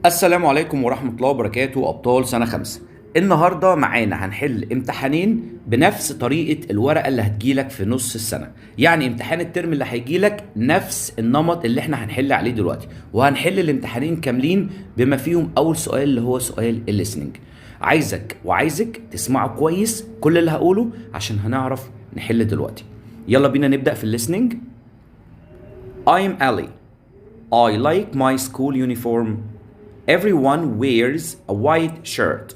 السلام عليكم ورحمة الله وبركاته أبطال سنة 5. النهاردة معانا هنحل امتحانين بنفس طريقة الورقة اللي هتجيلك في نص السنة، يعني امتحان الترم اللي هيجيلك نفس النمط اللي احنا هنحل عليه دلوقتي، وهنحل الامتحانين كاملين بما فيهم أول سؤال اللي هو سؤال ال listening. عايزك وعايزك تسمعوا كويس كل اللي هقوله عشان هنعرف نحل دلوقتي. يلا بينا نبدأ في ال listening. I'm Ali. I like my school uniform. Everyone wears a white shirt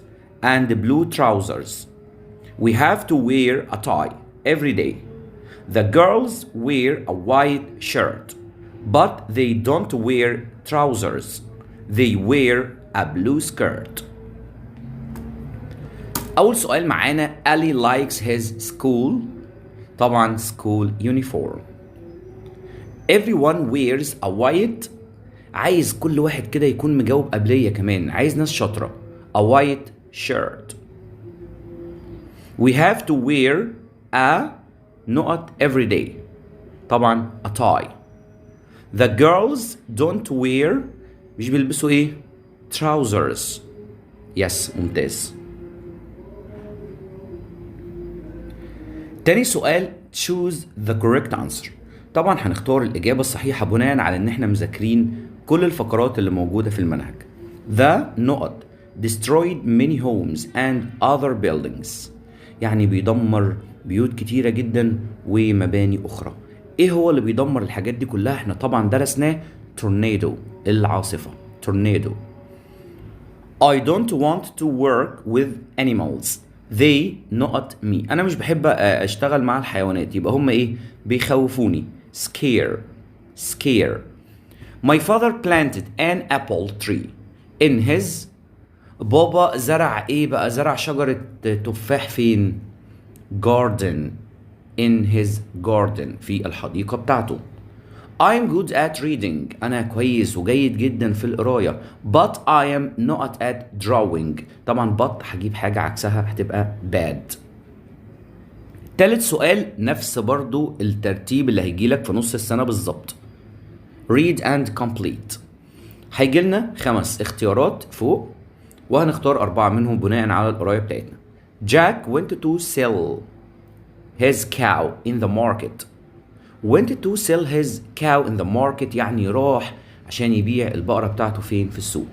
and blue trousers. We have to wear a tie every day. The girls wear a white shirt, but they don't wear trousers. They wear a blue skirt. أول سؤال معانا، Ali likes his school، طبعا school uniform. Everyone wears a white، عايز كل واحد كده يكون مجاوب قبلية كمان، عايز ناس شاطرة. A white shirt. We have to wear a نقط every day، طبعا a tie. The girls don't wear، مش بيلبسوا ايه؟ Trousers. Yes، ممتاز. تاني سؤال، choose the correct answer. طبعا هنختار الإجابة الصحيحة بناء على إن إحنا مذاكرين كل الفقرات اللي موجودة في المنهج. The نقط destroyed many homes and other buildings، يعني بيدمر بيوت كتيرة جدا ومباني أخرى. إيه هو اللي بيدمر الحاجات دي كلها؟ إحنا طبعا درسناه، tornado، العاصفة، tornado. I don't want to work with animals. They نقط me. أنا مش بحب أشتغل مع الحيوانات، يبقى هم إيه؟ بيخوفوني. Scare, scare. My father planted an apple tree in his، بابا زرع إيه بقى؟ زرع شجرة تفاح فين؟ Garden, in his garden، في الحديقة بتاعته. I'm good at reading، أنا كويس وجيد جدا في القراية، but I am نقط at drawing. طبعا but هجيب حاجة عكسها، هتبقى bad. تالت سؤال نفس برضو الترتيب اللي هيجيلك في نص السنة بالظبط. Read and complete. هيجي لنا خمس اختيارات فوق وهنختار أربعة منهم بناء على القراية بتاعتنا. Jack went to sell his cow in the market. Went to sell his cow in the market، يعني راح عشان يبيع البقرة بتاعته فين؟ في السوق.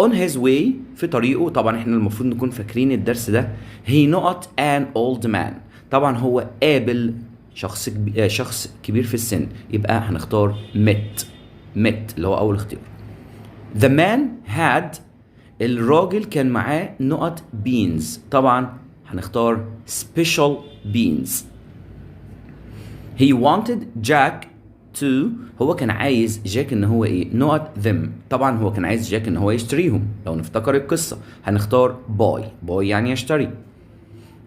On his way، في طريقه، طبعا احنا المفروض نكون فاكرين الدرس ده، he نقط an old man. طبعا هو قابل شخص كبير في السن، يبقى هنختار met, met اللي هو أول اختيار. The man had، الراجل كان معاه نقط beans، طبعا هنختار special beans. He wanted Jack to، هو كان عايز جاك ان هو ايه؟ نقط them. طبعا هو كان عايز جاك ان هو يشتريهم، لو نفتكر القصة هنختار buy, buy يعني يشتري.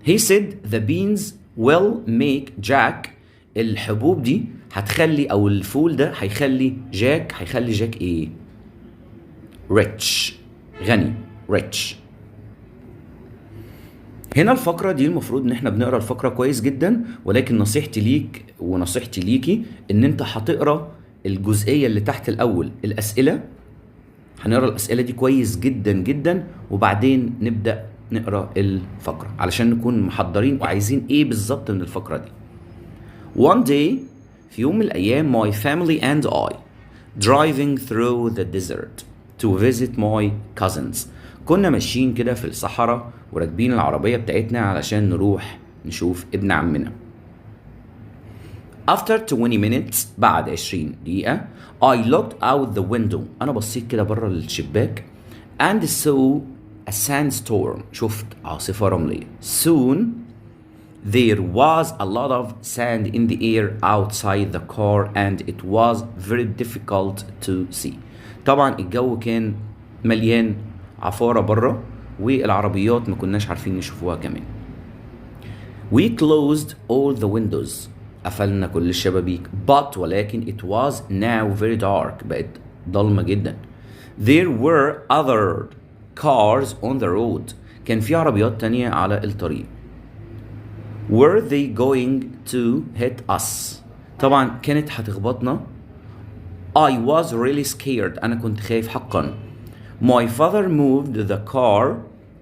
He said the beans will make Jack، الحبوب دي هتخلي او الفول ده هيخلي جاك، هيخلي جاك ايه؟ Rich، غني، rich. هنا الفقرة دي المفروض ان احنا بنقرا الفقرة كويس جدا، ولكن نصيحتي ليك ونصيحتي ليكي ان انت هتقرا الجزئية اللي تحت الاول، الاسئلة. هنقرا الاسئلة دي كويس جدا جدا وبعدين نبدأ نقرا الفقرة علشان نكون محضرين وعايزين ايه بالظبط من الفقرة دي. One day، في يوم من الأيام، my family and I driving through the desert to visit my cousins. كنا ماشيين كده في الصحراء وراكبين العربية بتاعتنا علشان نروح نشوف ابن عمنا. After 20 minutes، بعد 20 دقيقة، I looked out the window، أنا بصيت كده بره الشباك، and saw a sandstorm، شفت عاصفة رملية. Soon there was a lot of sand in the air outside the car and it was very difficult to see. طبعا الجو كان مليان عفارة بره والعربيات ما كناش عارفين نشوفوها كمان. We closed all the windows، قفلنا كل الشبابيك، but، ولكن، it was now very dark، بقت ضلمة جدا. There were other cars on the road، كان في عربيات تانية على الطريق. Were they going to hit us؟ طبعا كانت هتخبطنا. I was really scared، أنا كنت خايف حقا. My father moved the car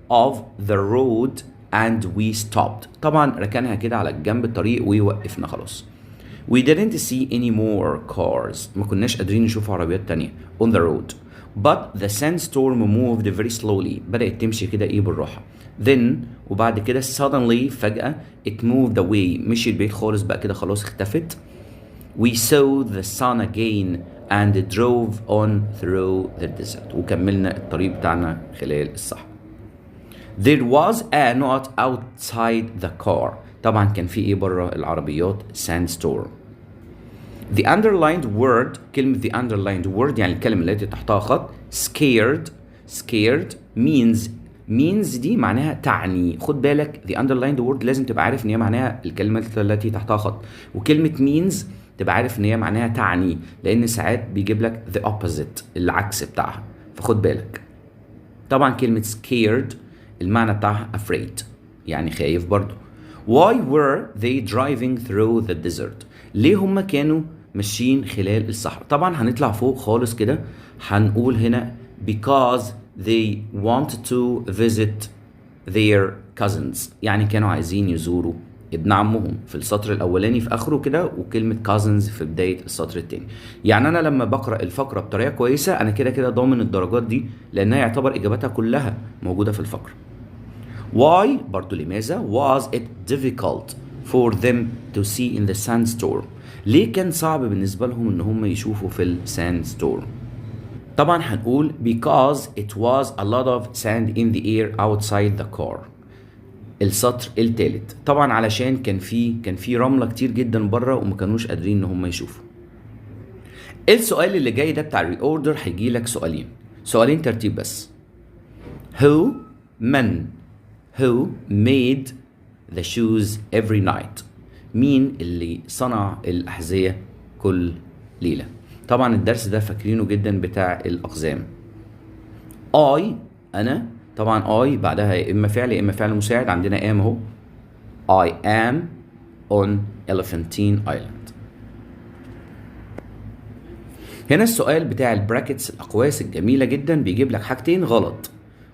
off the road and we stopped. طبعا ركنها كده على جنب الطريق ووقفنا خلاص. We didn't see any more cars. ما كناش قادرين نشوف عربيات تانية on the road. But the sandstorm moved very slowly. بدأت تمشي كده ايه بالراحة. Then وبعد كده suddenly فجأة it moved away. مشيت بعيد خالص بقى كده خلاص اختفت. We saw the sun again and drove on through the desert. وكملنا الطريق بتاعنا خلال الصحراء. There was a نقط outside the car. طبعا كان في ايه بره العربيات؟ sandstorm. The underlined word، كلمة the underlined word يعني الكلمة التي تحتها خط، scared، scared means، means دي معناها تعني. خد بالك، the underlined word لازم تبقى عارف ان هي معناها الكلمة التي تحتها خط، وكلمة means تبقى عارف ان هي معناها تعني، لان ساعات بيجيب لك the opposite، العكس بتاعها، فخد بالك. طبعا كلمة scared المعنى بتاعها afraid، يعني خايف برضو. Why were they driving through the desert؟ ليه هم كانوا ماشيين خلال الصحراء؟ طبعا هنطلع فوق خالص كده، هنقول هنا because they want to visit their cousins، يعني كانوا عايزين يزوروا ابن عمهم في السطر الاولاني في اخره كده، وكلمه cousins في بداية السطر الثاني. يعني انا لما بقرا الفقرة بطريقة كويسه، انا كده كده ضامن الدرجات دي، لانها يعتبر اجابتها كلها موجودة في الفقره. Why برضو لماذا was it difficult for them to see in the sandstorm؟ ليه كان صعب بالنسبة لهم ان هم يشوفوا في ال sandstorm؟ طبعا هنقول because it was a lot of sand in the air outside the car، السطر الثالث. طبعا علشان كان في رملة كتير جدا بره وما كانوش قادرين ان هم يشوفوا. السؤال اللي جاي ده بتاع ال reorder، هيجي لك سؤالين، سؤالين ترتيب بس. Who من who made the shoes every night؟ مين اللي صنع الأحذية كل ليلة؟ طبعا الدرس ده فاكرينه جدا بتاع الأقزام. I أنا، طبعا I بعدها يا إما فعل يا إما فعل مساعد، عندنا am أهو. I am on Elephantine Island. هنا السؤال بتاع ال brackets، الأقواس الجميلة جدا، بيجيب لك حاجتين غلط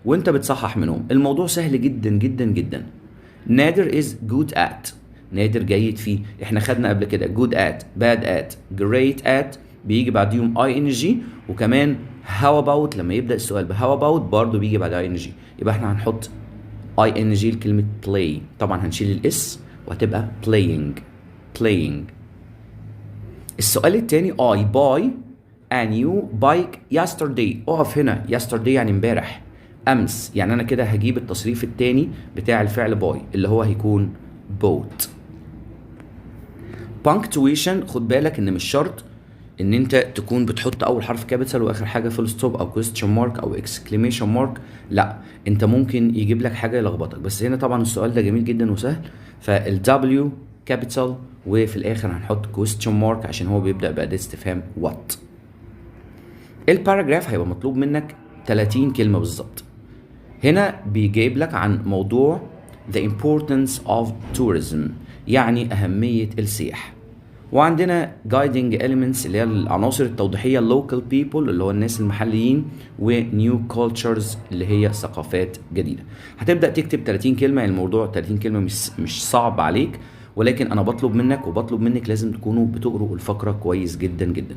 وانت بتصحح منهم. الموضوع سهل جدا جدا جدا. نادر is good at، نادر جيد فيه. احنا خدنا قبل كده good at، bad at، great at بيجي بعديهم ing، وكمان how about، لما يبدأ السؤال ب how about برضه بيجي بعد ing. يبقى احنا هنحط ing لكلمة play. طبعا هنشيل ال s وهتبقى playing، playing. السؤال التاني I buy a new bike yesterday. اقف هنا، yesterday يعني امبارح، امس، يعني انا كده هجيب التصريف التاني بتاع الفعل buy اللي هو هيكون bought. punctuation، خد بالك ان مش شرط ان انت تكون بتحط اول حرف capital واخر حاجة full stop او question mark او exclamation mark. لا، انت ممكن يجيب لك حاجة يلخبطك. بس هنا طبعا السؤال ده جميل جدا وسهل، فال W capital وفي الاخر هنحط question mark عشان هو بيبدا باداة استفهام what. ال paragraph هيبقى مطلوب منك 30 كلمة بالظبط. هنا بيجيب لك عن موضوع the importance of tourism، يعني أهمية السياحة، وعندنا guiding elements اللي هي العناصر التوضيحية، local people اللي هو الناس المحليين، و new cultures اللي هي ثقافات جديدة. هتبدأ تكتب 30 كلمة. يعني الموضوع 30 كلمة مش صعب عليك، ولكن أنا بطلب منك وبطلب منك لازم تكونوا بتقروا الفقرة كويس جدا جدا.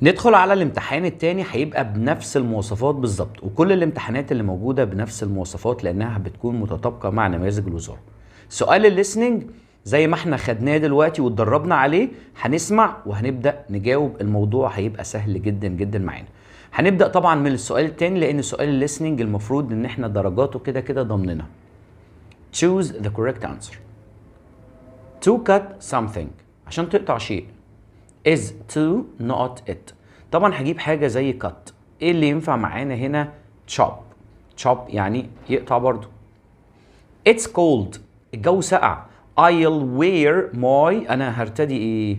ندخل على الامتحان التاني، هيبقى بنفس المواصفات بالظبط، وكل الامتحانات اللي موجودة بنفس المواصفات لأنها بتكون متطابقة مع نماذج الوزارة. سؤال ال listening زي ما احنا خدناه دلوقتي واتدربنا عليه، هنسمع وهنبدأ نجاوب. الموضوع هيبقى سهل جدا جدا معانا. هنبدأ طبعا من السؤال التاني لأن سؤال ال listening المفروض ان احنا درجاته كده كده ضامنينها. Choose the correct answer. To cut something، عشان تقطع شيء، is to نقط it. طبعا هجيب حاجة زي cut، ايه اللي ينفع معانا هنا؟ chop، chop يعني يقطع برضو. It's cold، الجو سقع. I'll wear my، انا هرتدي ايه؟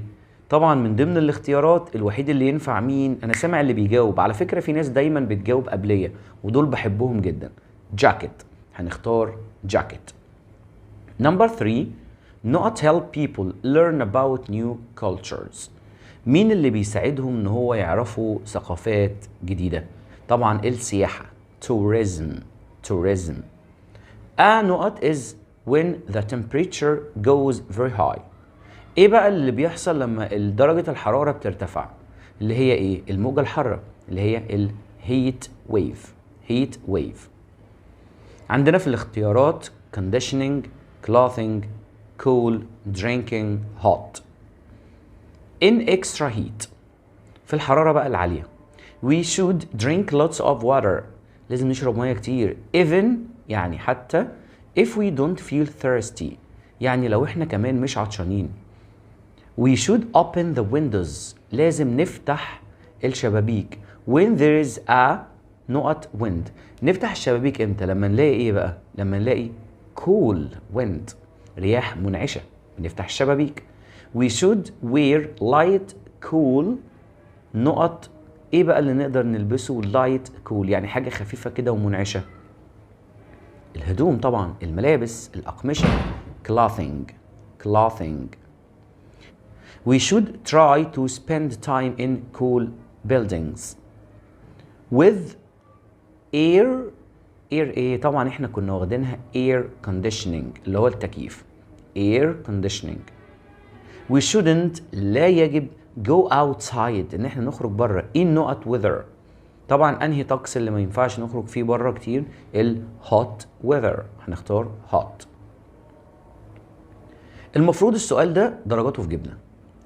طبعا من ضمن الاختيارات الوحيد اللي ينفع مين؟ انا سامع اللي بيجاوب. على فكرة في ناس دايما بتجاوب قبلية ودول بحبهم جدا. جاكيت، هنختار جاكيت. Number 3، نقط help people learn about new cultures. مين اللي بيساعدهم ان هو يعرفوا ثقافات جديدة؟ طبعا طبعا السياحة، tourism، tourism. A نقط is when the temperature goes very high. ايه بقى اللي بيحصل لما درجة الحرارة بترتفع؟ اللي هي ايه؟ الموجة الحارة، اللي هي ال heat wave، heat wave. عندنا في الاختيارات conditioning، clothing، cool، drinking، hot. In extra heat، في الحرارة بقى العالية، we should drink lots of water، لازم نشرب مية كتير. even يعني حتى، if we don't feel thirsty يعني لو احنا كمان مش عطشانين. we should open the windows، لازم نفتح الشبابيك. when there is a نقط wind، نفتح الشبابيك امتى؟ لما نلاقي ايه بقى؟ لما نلاقي cool wind، رياح منعشة، بنفتح الشبابيك. we should wear light cool نقط. ايه بقى اللي نقدر نلبسه light cool؟ يعني حاجة خفيفة كده ومنعشة. الهدوم طبعا، الملابس، الأقمشة، clothing، clothing. we should try to spend time in cool buildings with air، air ايه؟ طبعا احنا كنا واخدينها air conditioning اللي هو التكييف، air conditioning. we shouldn't لا يجب go outside ان احنا نخرج بره in نقط weather. طبعا انهي طقس اللي ما ينفعش نخرج فيه بره كتير؟ ال hot weather، هنختار hot. المفروض السؤال ده درجاته في جيبنا،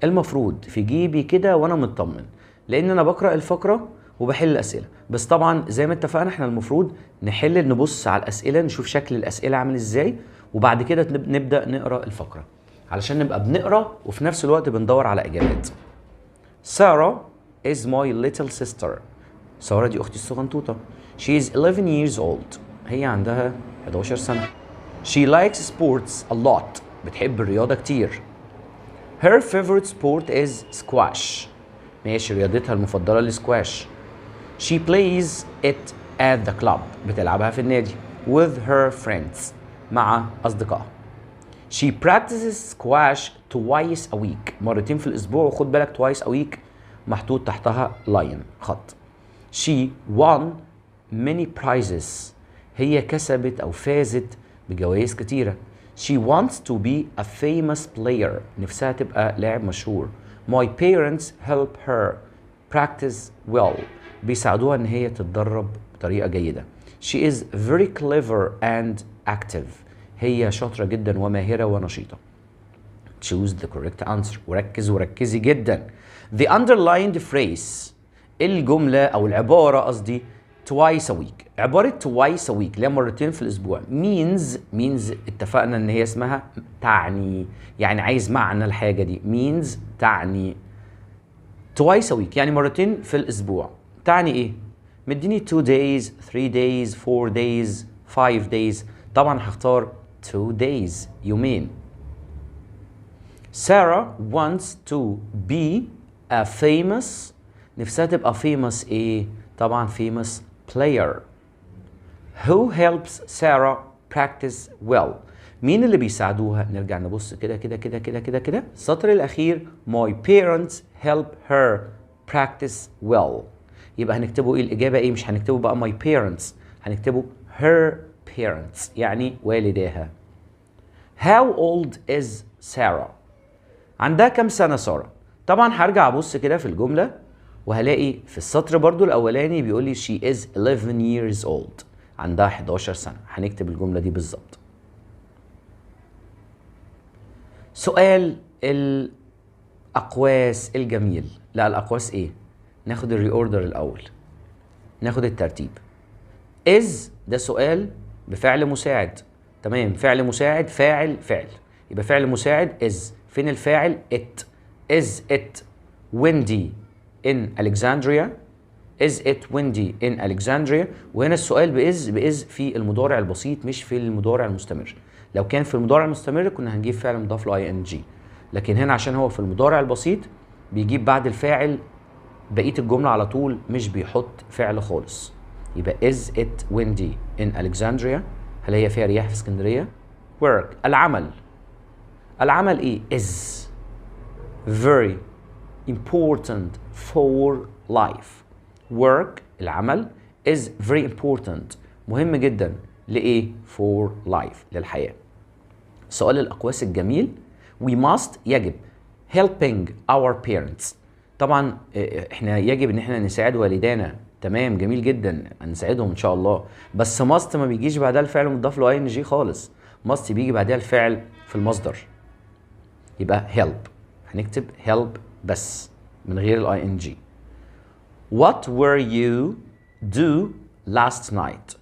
المفروض في جيبي كده وانا مطمن، لان انا بقرا الفقرة وبحل الاسئله. بس طبعا زي ما اتفقنا احنا المفروض نحل، نبص على الاسئله، نشوف شكل الاسئلة عامل ازاي، وبعد كده نبدا نقرا الفقرة، علشان نبقى بنقرا وفي نفس الوقت بندور على اجابات. سارة is my little sister. سارة دي أختي الصغنطوطة. She is 11 years old. هي عندها 11 سنة. She likes sports a lot. بتحب الرياضة كتير. Her favorite sport is squash. ماشي، رياضتها المفضلة السكواش. She plays it at the club. بتلعبها في النادي. With her friends. مع أصدقائها. She practices squash twice a week. مرتين في الأسبوع، وخد بالك twice a week محطوط تحتها line، خط. She won many prizes. هي كسبت أو فازت بجوائز كتيرة. She wants to be a famous player. نفسها تبقى لاعب مشهور. My parents help her practice well. بيساعدوها إن هي تتدرب بطريقة جيدة. She is very clever and active. هي شاطرة جدا وماهرة ونشيطة. Choose the correct answer. وركز وركزي جدا. The underlined phrase، الجملة أو العبارة قصدي، twice a week. عبارة twice a week اللي هي مرتين في الأسبوع، means، means اتفقنا إن هي اسمها تعني، يعني عايز معنى الحاجة دي. means تعني. twice a week يعني مرتين في الأسبوع، تعني إيه؟ مديني 2 days، 3 days، 4 days، 5 days. طبعا هختار 2 days، يومين. Sarah wants to be a famous، نفسها تبقى famous ايه؟ طبعا famous player. Who helps Sarah practice well؟ مين اللي بيساعدوها؟ نرجع نبص كده كده كده كده كده كده، السطر الأخير، my parents help her practice well. يبقى هنكتبه ايه؟ الإجابة ايه؟ مش هنكتبه بقى my parents، هنكتبه her parents يعني والداها. How old is Sarah؟ عندها كام سنة سارة؟ طبعا هرجع ابص كده في الجملة وهلاقي في السطر برضو الاولاني بيقول لي she is 11 years old، عندها 11 سنة. هنكتب الجملة دي بالظبط. سؤال الاقواس الجميل. لا الاقواس ايه؟ ناخد ال reorder الاول، ناخد الترتيب. is ده سؤال بفعل مساعد، تمام، فعل مساعد فاعل فعل، يبقى فعل مساعد is. فين الفاعل؟ it. is it windy in Alexandria؟ is it windy in Alexandria؟ وهنا السؤال ب is، ب is في المضارع البسيط مش في المضارع المستمر. لو كان في المضارع المستمر كنا هنجيب فعل مضاف له ing، لكن هنا عشان هو في المضارع البسيط بيجيب بعد الفاعل بقية الجملة على طول، مش بيحط فعل خالص. يبقى is it windy in Alexandria؟ هل هي فيها رياح في اسكندرية؟ work العمل. العمل ايه؟ is very important for life. work العمل is very important، مهم جدا لإيه؟ for life، للحياة. سؤال الأقواس الجميل، we must يجب helping our parents. طبعا احنا يجب ان احنا نساعد والدانا، تمام جميل جدا هنساعدهم ان شاء الله، بس must ما بيجيش بعدها الفعل مضاف له ing خالص، must بيجي بعدها الفعل في المصدر، يبقى help، هنكتب help بس من غير ال ing. What were you do last night؟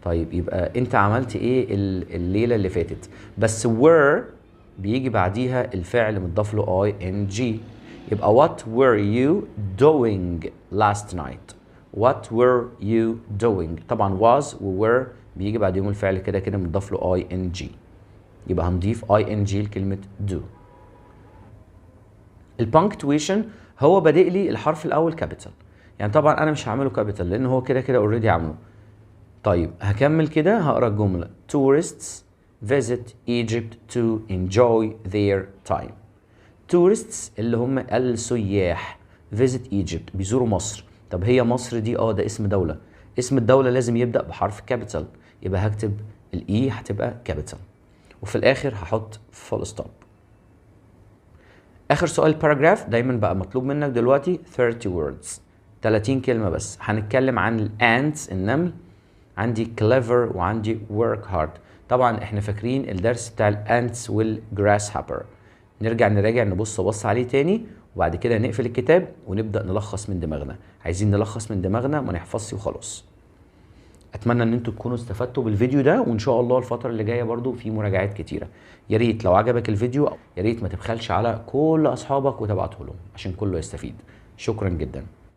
طيب يبقى انت عملت ايه الليلة اللي فاتت؟ بس were بيجي بعديها الفعل متضاف له ing، يبقى what were you doing last night؟ What were you doing؟ طبعا was و were بيجي بعديهم الفعل كده كده متضاف له ing، يبقى هنضيف ing لكلمة do. ال punctuation هو بادئ لي الحرف الاول capital، يعني طبعا انا مش هعمله capital لان هو كده كده already عامله. طيب هكمل كده، هقرا الجملة tourists visit Egypt to enjoy their time. tourists اللي هم السياح، visit Egypt بيزوروا مصر. طب هي مصر دي ده اسم دولة، اسم الدولة لازم يبدأ بحرف capital، يبقى هكتب ال E هتبقى capital، وفي الآخر هحط full stop. آخر سؤال paragraph دايما بقى مطلوب منك دلوقتي 30 words، 30 كلمة بس. هنتكلم عن ال ants النمل، عندي clever وعندي work hard. طبعا احنا فاكرين الدرس بتاع ال ants وال grasshopper، نرجع نراجع نبص بص عليه تاني، وبعد كده نقفل الكتاب ونبدأ نلخص من دماغنا. عايزين نلخص من دماغنا ما نحفظش وخلاص. اتمنى ان انتوا تكونوا استفدتوا بالفيديو ده، وان شاء الله الفترة اللي جاية برضو في مراجعات كتيرة. يا ريت لو عجبك الفيديو يا ريت ما تبخلش على كل اصحابك وتبعته لهم عشان كله يستفيد. شكرا جدا.